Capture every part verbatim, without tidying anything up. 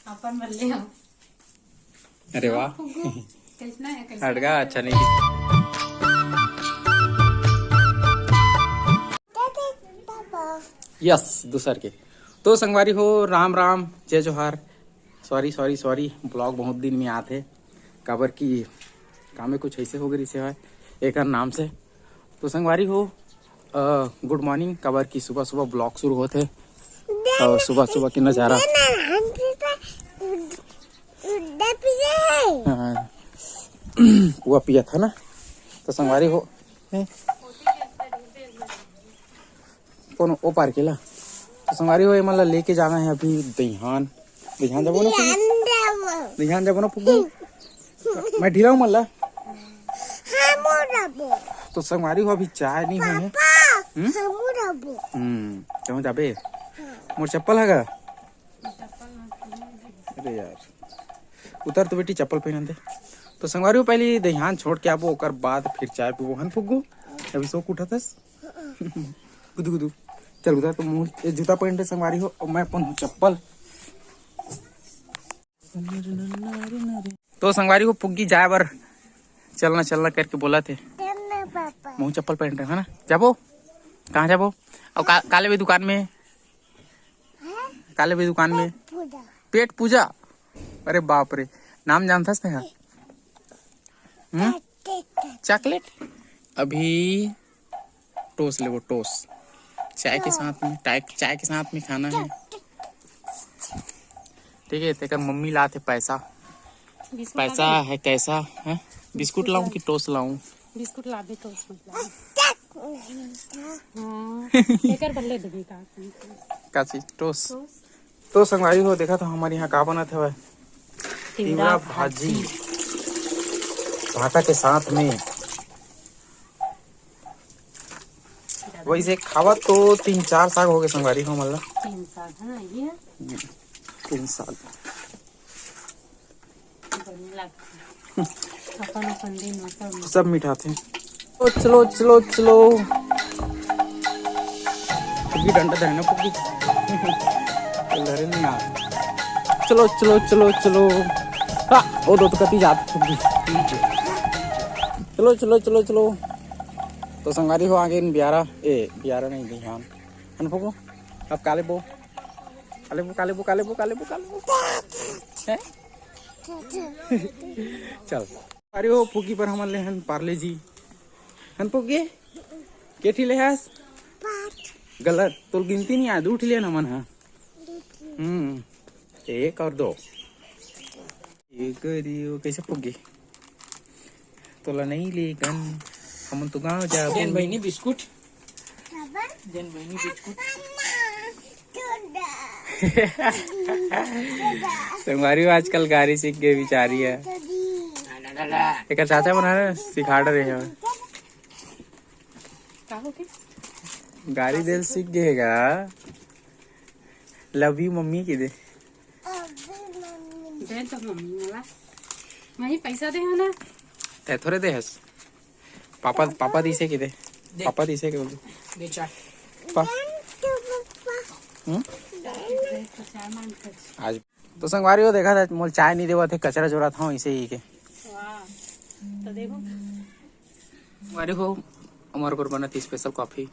अपन बल्ले हम। अरे वाह। फुग्गू, कैसना है, कैसना हटगा, है? अच्छा नहीं। यस, दूसर के। तो संगवारी हो, राम राम, जय जोहार। सॉरी, सॉरी, सॉरी, ब्लॉग बहुत दिन में आत हे, काबर कि काम में कुछ ऐसे हो गए रिसे हवय एकर नाम से। तो संगवारी हो, अ, गुड मॉर्निंग, काबर कि सुबह सुबह ब्लॉग शुरू होत हे। और सुबह सुबह के नजारा। हाँ, वो पिया था ना, तो संगवारी हो, हैं? कौन ओ पार के ला? तो संगवारी हो, ये मन ला लेके जाना है अभी दईहान। दईहान जाबो ना फुग्गी? दईहान जाबो ना फुग्गी? मैं ढीला हूँ मन ला। तो संगवारी हो, अभी चाय नहीं हुई है। हम्म? हम्म, कहूँ जाबे? मोर चप्पल है का? अरे यार, उतर तो बेटी, चप्पल पहन दे। तो संगवारी हो, पहले दईहान छोड़ के आबो, ओकर बाद फिर चाय पीबो, हन फुग्गू? अभी सो के उठत हस? गुदू गुदू। चल उधर तो मुंह, ये जूता पहन रहे संगवारी हो, और मैं अपन हूँ चप्पल। तो संगवारी हो, फुग्गी जाए बर चलना चलना करके बोला थे। चलना पापा। मुंह चप्पल पहन रहे है ना, जाबो? कहाँ जाबो? और का, काले भी दुकान में, काले भी दुकान में। पूजा। पेट पूजा। अरे बाप रे, नाम जानथस तेहा? हम्म? चॉकलेट। चॉकलेट। अभी टोस लेबो, टोस। चाय के साथ में, चाय, चाय के साथ में खाना है। ठीक है, तेकर मम्मी लाते पैसा। बिस्कुट पैसा लाबे? है कैसा है? बिस्कुट लाऊं कि टोस लाऊं? बिस्कुट लाबे, टोस मत लाबे। हाँ, एकर बल्ले देबे का? का चीज? टोस। टोस। तो संगवारी हो, देखा तो हमारे यहाँ का बनत हवय? तिवरा तिवरा भाजी। भाजी। भाटा के साथ में। वैसे खावा तो तीन चार साग हो गए संगवारी हो, मतलब। तीन साग, हाँ, ये है। तीन साग। बढ़िया लगता है। अपन अपन दिन में सब सब मिठाथे। ओ, चलो, चलो, चलो। फुग्गी डंडा देना, फुग्गी। लरे नहीं यार। चलो, चलो, चलो, चलो। आ, ओ दो तो कती जात फुग्गी। चलो, चलो, चलो, चलो। तो संगवारी हो, आगे इन बियारा, ए, बियारा नहीं, दईहान। हन फुग्गू, अब काले बो। काले बो, काले बो, काले बो, काले बो, काले बो। हैं? चल। अरे ओ फुग्गी पर हमन ले हन पार्ले जी। हन फुग्गी? के ठी ले हस? पाँच। गलत, तोर गिनती नहीं आय, दू ठी ले हन हमन ह। दू ठी। हम्म, एक और दो। ये करियो, कैसे फुग्गी? तोला नहीं लेगन, हमन तो गाँव जाबो। देन बहिनी बिस्कुट। देन बहिनी बिस्कुट। संगवारी हो आजकल गाड़ी सीख गए बिचारी है। एकर चाचा मन ह सिखा डरे हे। का होगे? गाड़ी देल सीख गए हे गा। Love you मम्मी के दे। दे तो मम्मी वाला। वही पैसा दे हो ना। ते थोड़े दे हस। पापा, पापा दिसे के दे। दे। पापा दिसे के बोल। बेचा। पा-, हम्म? आज तो संगवारी हो देखा था, मोल चाय नहीं देवा थे, कचरा चोरा था इसे ही के। वाह। तो देखो। संगवारी हो, हमारे बर बनत स्पेशल कॉफी।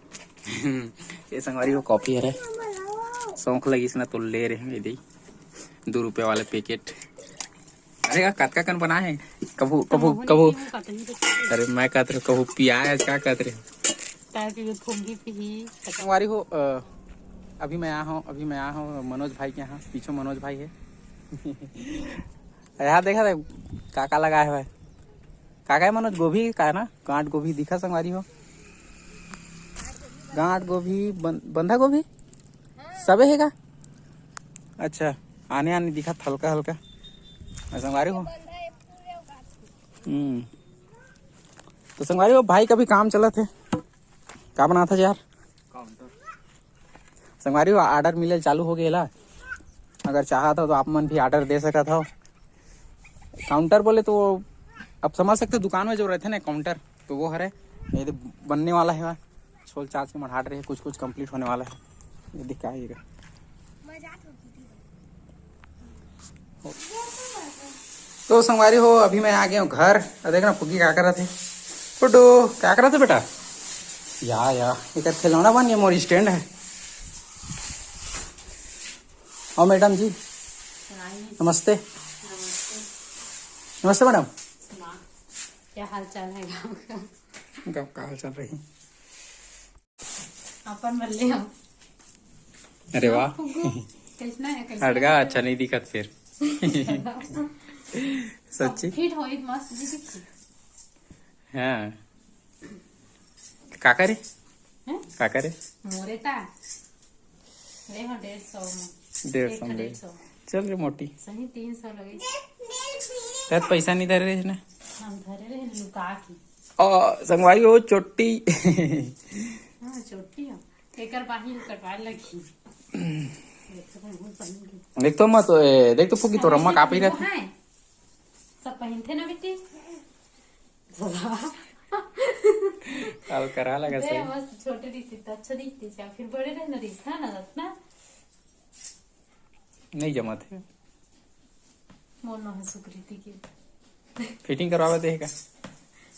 ये संगवारी हो कॉफी हरे। शौक लगिस ना तो ले रहे हैं, ये दे। दो रुपया वाले पैकेट। अरे यार, कतका कन बना है? कभू, कभू, कभू। अरे मैं कहत रहे, कभू पियाज का कहत रहे? चाय पीबे, फुग्गी पीही। संगवारी हो, अ, अभी मैं आया हूँ, अभी मैं आया हूँ मनोज भाई के यहाँ। पीछे मनोज भाई है। यहाँ देखा था, का का लगा है भाई? का का है मनोज? गोभी का है ना? गांठ गोभी दिखा संगवारी हो, गांठ गोभी, बं-, बंधा गोभी, सबे है का? अच्छा, आने आने दिखा हल्का हल्का। मैं संगवारी हो। हम्म। तो संगवारी हो, भाई का भी काम चलत हे। का बनात हस यार? काउंटर। संगवारी हो, ऑर्डर मिले चालू हो गया ला। अगर चाहत हो तो आप मन भी ऑर्डर दे सकत हो। काउंटर बोले तो अब समझ सकते हो, दुकान में जो रहते ना काउंटर, तो वो हरे। ये तो बनने वाला है, छोल चार्ज के मढ़ाट रहे, कुछ कुछ कंप्लीट होने वाला है। ये दिखाइएगा। मजाक होती थी। तो संगवारी हो, अभी मैं आ गया हूँ घर। अरे देख ना, फुग्गी का करत हे। फुड्डू, का करत हे बेटा? या या, एकर खिलौना बन गया, मोर स्टैंड है। और मैडम जी, नमस्ते। नमस्ते मैडम। क्या हाल चाल है गाँव का? गाँव का हाल चाल रही। अपन बल्ले हो। अरे वाह। फुग्गू, कैसना है, कैसना हटगा है? अच्छा नहीं दिखत फिर। सच्ची? फिट होई मस्त जी दिखी। हाँ। काका रे? हैं? काका रे? मोरे ता? ले हो डेढ़ सौ में। डेढ़ सौ एक में ले। डेढ़ सौ में। चल रे मोटी। सही तीन सौ लगे। शायद पैसा नहीं धरे रहे ना। हम धरे रहे लुका के। ओ, संगवारी हो चोटी। हाँ, चोटी हो। एकर बाही कटवा लगी। देख तो मैं तो, ए, देख तो फुग्गी तो रम्मा कापी रहती। है। सब पहनते ना बेटी। काल करा लगा दे, सही। मस्त छोटे दिखते तो अच्छा दिखते, क्या फिर बड़े रहना दिखता ना रत्ना। नहीं जमत है। मोर नोहे सुकृति के। फिटिंग करवावे दे का?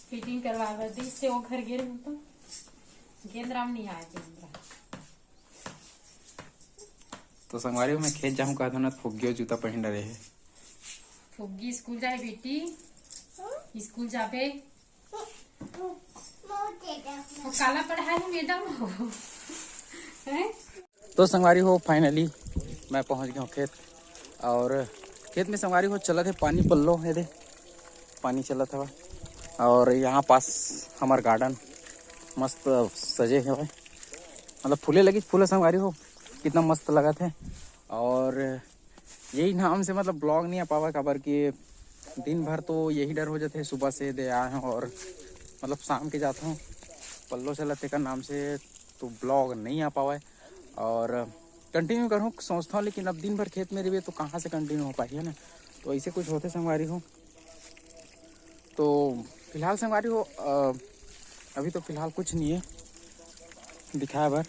फिटिंग करवावे दे, से वो घर गे रहूं तो गेंद राम नहीं आए गेंद राम। तो संगवारी हो, मैं खेत जाहूं कहत हूं ना, फुग्गियो जूता पहन डरे है। फुग्गी स्कूल जाए बेटी, स्कूल जाबे। वो काला पढ़ाई मैडम हो। हैं? तो संगवारी हो, फाइनली मैं पहुंच गया हूँ खेत। और खेत में संगवारी हो चलत है पानी पल्लो, ये दे पानी चलत हवा। और यहाँ पास हमार गार्डन मस्त सजे हवे, मतलब फूले लगी, फूले संगवारी हो कितना मस्त लगत है। और यही नाम से मतलब ब्लॉग नहीं आ पावा, काबर कि दिन भर तो यही डर हो जाते, सुबह से दे आए हैं और मतलब शाम के जाता हूँ पल्लो चलत तेकर नाम से, तो ब्लॉग नहीं आ पावा है। और कंटिन्यू करूँ सोचता हूँ, लेकिन अब दिन भर खेत में रहिए तो कहाँ से कंटिन्यू हो पाई, है ना? तो ऐसे कुछ होते संगवारी हो। तो फिलहाल संगवारी हो, अ, अभी तो फिलहाल कुछ नहीं है दिखाए बर,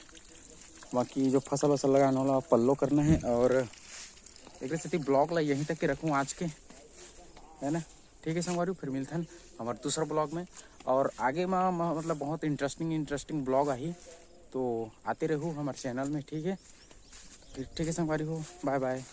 बाकी जो फसल वसल लगाना होला पल्लो करना है। और एक सेती ब्लॉग ला यहीं तक के रखूँ आज के, है ना? ठीक है संगवारी, फिर मिलथन हमारे दूसरा ब्लॉग में। और आगे में, में मतलब बहुत इंटरेस्टिंग इंटरेस्टिंग ब्लॉग आही, तो आते रहू हमारे चैनल में, ठीक है? ठीक, ठीक है संगवारी हो, बाय बाय।